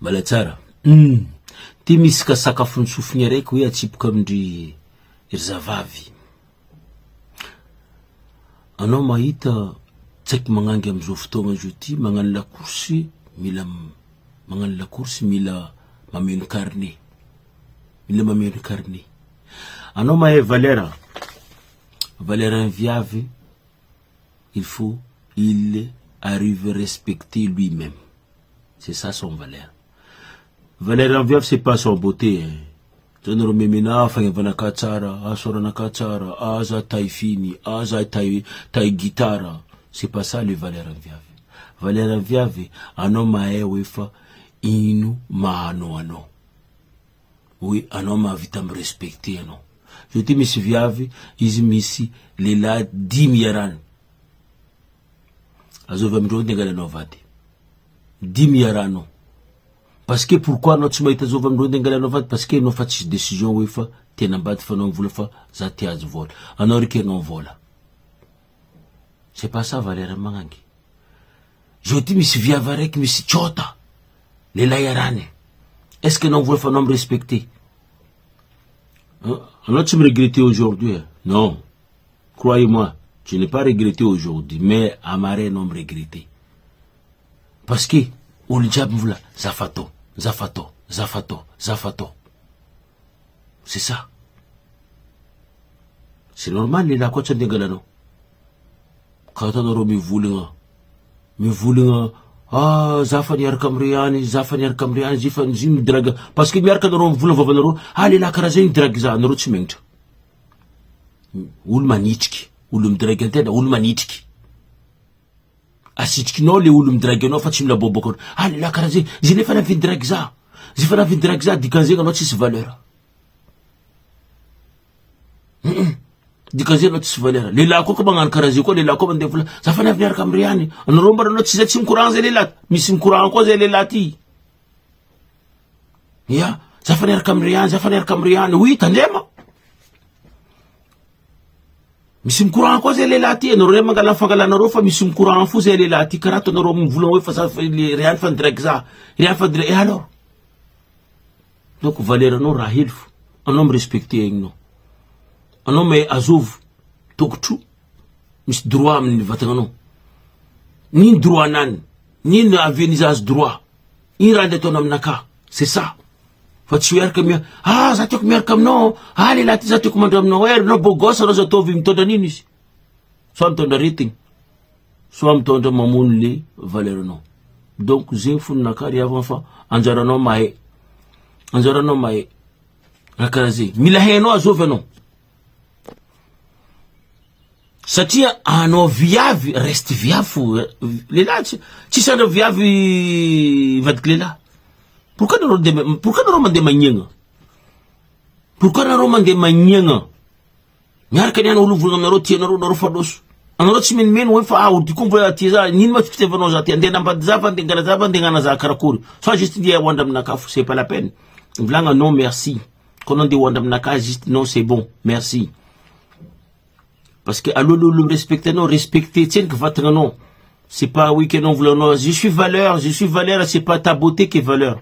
Mbala tsara. Humm. Ty misy ka sakafontsofigny araiky hoe atsipoka amindry ry zavavy. Anao mahita tsaiky magnangy amizao fotoagna zao ty magnano lakorosy mila magnano lakorosy mila mameno carnet. Mila mameno carnet. Anao mahay valeur, valeur ny viavy il faut il arrive respecter lui même. C'est ça son valeur. Valeur ny viavy c'est pas son beauté hein. Zao nareo memena ah fagnevana tsara, ah soranaka tsara, ah za taille finy, ah za taille taille guitare. C'est pas ça le valeur ny viavy. Valeur ny viavy anao mahay hoe fa ino maha anao anao. Hoe anao mahavita mi-respecter anao. Zao ty misy viavy izy misy lehilahy dimy iarahany. Azovy amindreo ny angalanao vady. Dimy iarahanao. Parce que pourquoi anao tsy mahita azovy amindreo ny angalanao vady? Parce que anao fa tsisy décision hoe fa te hanambady fa anao mivola fa za te hahazo vôla. Anao ry kenao vôla. C'est pas ça valeur magnangy. Zao ty misy viavy araiky misy tsôta lehilahy iarahany. Est ce que anao mivola fa anao mi-respecter? Anao tsy mi-regretter aujourd'hui hein? Non. Croyez moi, je n'ai pas regretté aujourd'hui, mais amaray anao mi-regretter. Parce que olo jiaby mivola za fatao, za fatao, za fatao, za fatao. C'est ça. C'est normal lehilahy koa tsy andeha angalanao. Ka ataonareo mivolagna, mivolagna ah za fa niaraka amire any, za fa niaraka amire any, zy fa zy midrague, parce que miaraka anareo mivola vavanareo, ah lehilahy karaha zegny midrague za, anareo tsy megnatra. Olo manitriky, olo midrague antegna, olo manitriky. Asitrikinao le olo midrague anao fa tsy mila bôbôka anao. Ah lehilahy karaha zegny, izy nefa navy nidrague za, izy efa navy nidrague za, dikan'zegny anao tsisy valeur. Hum, dikan'zay anao tsisy valeur. Lehilahy koa ka magnano karaha zay koa, lehilahy koa mandeha vola, za fa navy niaraka amire any, anareo mba anao tsy zay tsy mikoragna zay lehilahy, misy mikoragna koa zay lehilahy ty. Ya, za fa niaraka amire any, za fa niaraka amire any, oui tandrema. Misy mikoragna koa zay lehilahy ty, anareo ray mangala fangalanareo fa misy mikoragna fo zay lehilahy ty, karaha ataonareo mivolagna hoe fa za fa le re any fa nidraiky za, re any fa nidraiky, et alors? Donc valeur anao raha hely fo, anao mi-respecter aigninao, anao mahay azovy tokotro misy droit amin'ny vatagnanao, nino droit anany, nino avian'izy azo droit, ino raha ndeha ataonao aminakahy, c'est ça. Fa tsy miaraka mia ah za tiako miaraka aminao ah lehilahy ty za tiako mandry aminao eh anao beau gosse anao za ataovy mitondra an'ino izy soit mitondra aretigny soit mitondra mamono le valeur anao donc zegny fo ninakahy ry havagna fa anjaranao mahay anjaranao mahay raha karaha zegny mila hainao azovy anao Satria anao viavy reste viavy fo lehilahy tsy tsisy andro viavy vadiky lehilahy. Pourquoi nareo ndeha pourquoi nareo mandeha magniagna? Pourquoi nareo mandeha magniagna? Miaraka ny olo volagna aminareo tianareo nareo fa loso. Anareo tsy menomeno hoe fa ah olo ty koa mbola tia za, nino ma fitiavanao za ty? Andeha hanambady za fa andeha hangala za fa andeha hagnana za karakory? Soit juste ndeha hoandra aminakahy fo c'est pas la peine. Mivolagna non merci. Koa anao ndeha hoandra aminakahy juste non c'est bon merci. Parce que aloha le olo mi-respecte anao, respecter tsendriky vatagnanao. C'est pas oui que anao volanao je suis valeur, je suis valeur, c'est pas ta beauté qui est valeur.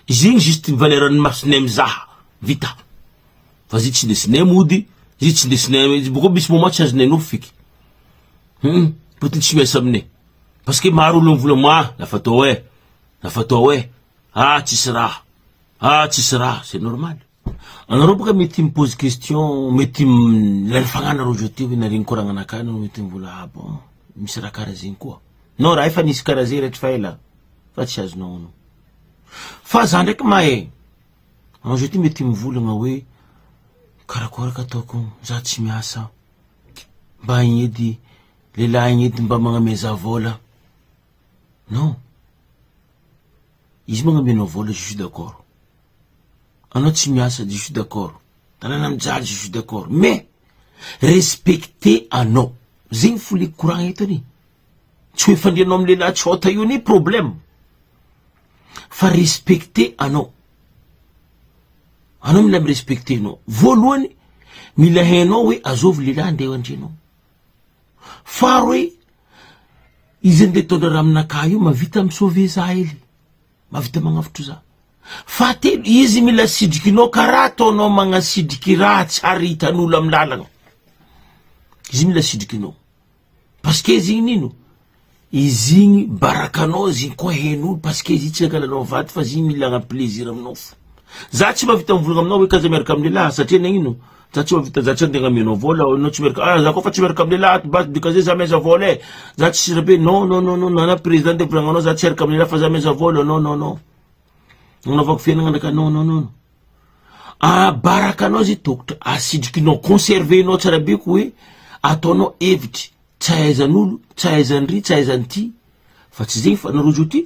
Izy igny juste valeur ny masonay mizaha, vita. Fa izy tsy ndesinay mody, izy tsy ndesinay, izy boko misy moment tsy azonay nofy feky. Hum, fotony tsy miasa aminay. Parce que maro olo mivola moi, lafa atao e, lafa atao e, ah tsisy raha, ah tsisy raha, c'est normal. Anareo boka mety mi-pose question, mety lany fagnahy nareo zao ty hoe nareo nikoragna anakahy nareo mety mivola ah bon misy raha karaha zegny koa. Non raha efa nisy karaha zegny rehetra fa ela fa tsy azonao anao. Fa za ndraiky mahay, anao zao ty mety mivolagna hoe karakôry ka ataoko za tsy miasa, mba igny edy lehilahy igny edy mba magname za vôla. Non, izy magname anao vôla je suis d'accord. Anao tsy miasa je suis d'accord, tanàna mijaly je suis d'accord mais respecter anao, zegny fo le koragna eto anie, tsy hoe fandrianao amy lehilahy tsy ôta io anie problème fa respecter anao, anao mila mi-respecter anao, voalohany mila hainao hoe azovy lehilahy andeha andrianao, faharoe izy andeha hitondra raha aminakahy io mahavita mi-sauver za hely. Mahavita magnavotro za. Fahatelo, izy mila sidrikinao karaha ataonao magnasidriky raha tsy ary hitan'olo amy lalagna. Izy mila sidrikinao. Parce que izy igny nino? Izy igny barakanao izy igny koa hain'olo parce que izy igny tsy nangalanao vady fa izy igny mila hagnano plaisir aminao fo. Za tsy mahavita mivolagna aminao hoe k'aza miaraka amy lehilahy satria nagnino? Za tsy mahavita za tsy andeha agnamianao vola anao tsy miaraka ah za koa fa tsy miaraka amy lehilahy ato base de k'zay za miasa vola e. Za tsy sira be non non non non na président de volagnanao za tsy hiaraka amy lehilahy fa za miasa vola non non non. Nanaovako fiainagna ndraka non non non. Ah barakanao zay tokotro asidrikinao conserver-nao tsara be ko hoe ataonao hevitry tsy ahaizan'olo tsy ahaizan'ry tsy ahaizan'ity fa tsy zegny fa nareo zao ty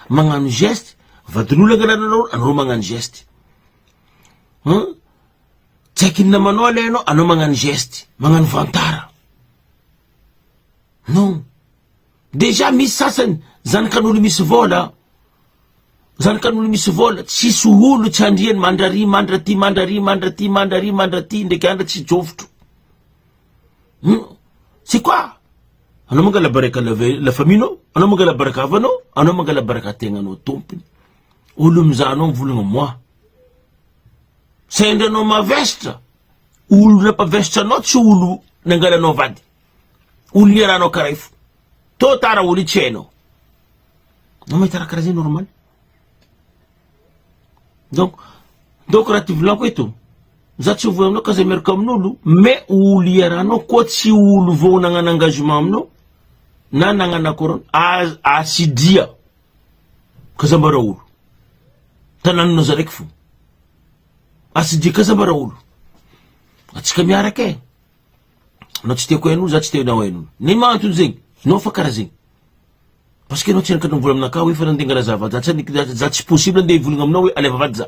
magnano geste vadin'olo angalananao anareo magnano geste hein tsy haiky ny namanao alainao anao magnano geste magnano vantara non Déjà misy sasany zanakan'olo misy vôla, zanakan'olo misy vôla, tsisy olo tsy andriany mandrary mandra ty mandrary mandra ty mandrary mandra ty ndraiky andra tsy jofotro. Hum, c'est quoi? Anao mangala baraka la, la famille nao, anao mangala baraka havanao, anao mangala baraka tegnanao tompony. Olo mizaha anao mivolagna moi. Sendra anao mavesitra, olo nampavesitra anao tsy olo nangalanao vady. Olo niarahanao karaha io fo. Tôt tard olo io tsy hainao. Anao mahita raha karaha zay normal. Donc, donc raha ty volaniko eto, za tsy mivola aminao ka zay miaraka amin'olo, mais olo iarahanao koa tsy olo vao nagnano engagement aminao na nagnano accord asidia ka za mba raha olo. Tanànanao za raiky fo. Asidia ka za mba raha olo. Atsika miaraka e. Anao tsy tiako hain'olo, za tsy tianao hain'olo. Ny maha antony zegny, nao fa karaha zegny. Parce que anao tsy niakatra nivola aminakahy hoe fa nandeha angala zava, za tsy za tsy possible andeha hivolagna aminao hoe alaiva vady za.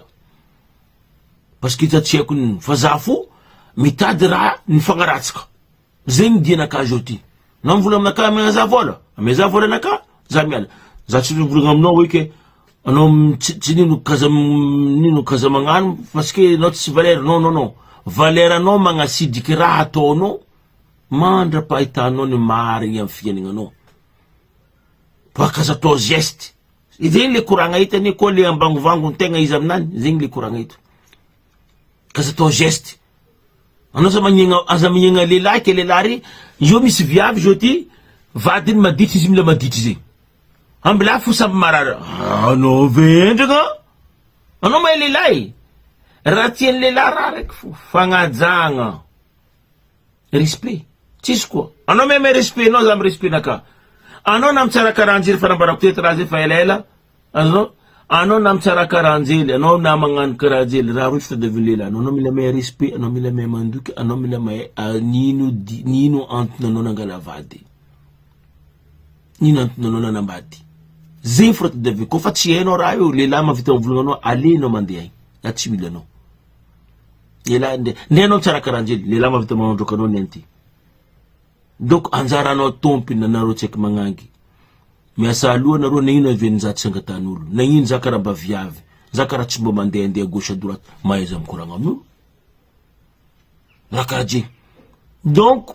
Parce que za tsy haiko nino, fa za fo mitady raha nifagnaratsika. Zegny dianakahy zao ty. Anao mivola aminakahy amegna za vôla, amea za vôlanakahy, za miala. Za tsy mivolagna aminao hoe ke anao tsy tsy nino kaza nino kaza magnano parce que anao tsy valeur non non non valeur anao magnasidiky raha ataonao mandra-pahitanao ny marigny amin'ny fiaignanao fa kaza atao geste zegny le koragna eto anie koa le ambangovango ny tegna izy aminany zegny le koragna eto kaza atao geste anao aza magnegna aza magnegna lehilahy ke lehilahy ry io misy viavy zao ty vadiny maditry izy mila maditry zegny Ambilà fo samby marary. Anao vendrana. Anao mahay lehilahy. Raha tian'ny lehilahy raha raiky fo. Fagnajagna. Respect. Tsisy koa. Anao mahay mahay respect anao za mi respect naka. Anao na mitsara karaha anjely fa nambarako teto raha zay fa elaela. Azonao? Anao na mitsara karaha anjely, anao na magnano karaha anjely, raha roy fitadiavin'ny lehilahy. Anao mila mahay respect, anao mila mahay mandoky, anao mila mahay nino nino antony anao nangala vady. Nino antony anao nanambady. Zegny fo raha tadiaviko. Koa fa tsy hainao raha io, lehilahy mahavita mivolagna anao, allez anao mandeha agny. Za tsy mila anao. Lehilahy nde nde anao tsara karaha anjely, lehilahy mahavita magnandroka anao ny anty. Donc anjaranao tompony anareo tsy haiko magnangy. Miasa aloha anareo nagnino aven'ny za tsy angatan'olo. Nagnino za karaha mba viavy. Za karaha tsy mba mandehandeha gauche à droite. Mahaiza mikoragna amin'olo. Raha karaha zegny. Donc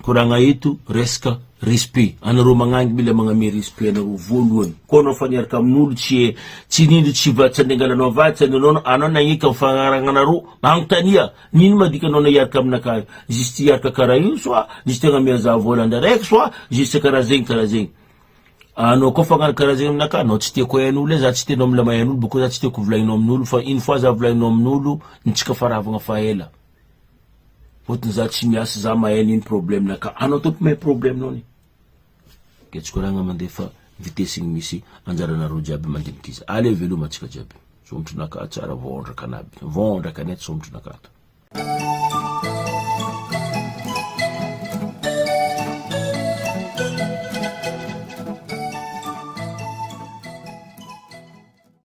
koragna eto resaka respect. Anareo magnangy mila magname respect anareo voalohany. Koa anao fa niaraka amin'olo tsy tsy nino tsy va tsy andeha angalanao vady tsy andeha anao nagneky amin'ny fagnaragnanareo. Agnontania nino madika anao na hiaraka aminakahy. Juste hiaraka karaha io soit juste hagnamia za vola andra raiky soit juste karaha zegny karaha zegny. Anao koa fagnano karaha zegny aminakahy anao tsy tiako hain'olo e za tsy tianao mila mahay an'olo bôko za tsy tiako volagninao amin'olo fa une fois za volagninao amin'olo ny tsika faravagna fa ela. Fôtony za tsy miasa za mahay an'iny problème naka anao tompo mahay problème nao ny. Ke tsy koragna mandefa vitesse igny misy anjaranareo jiaby mandiniky izy. Allez veloma antsika jiaby. Somontronaka tsara vondraka anaby. Vondraka net somontronaka ato.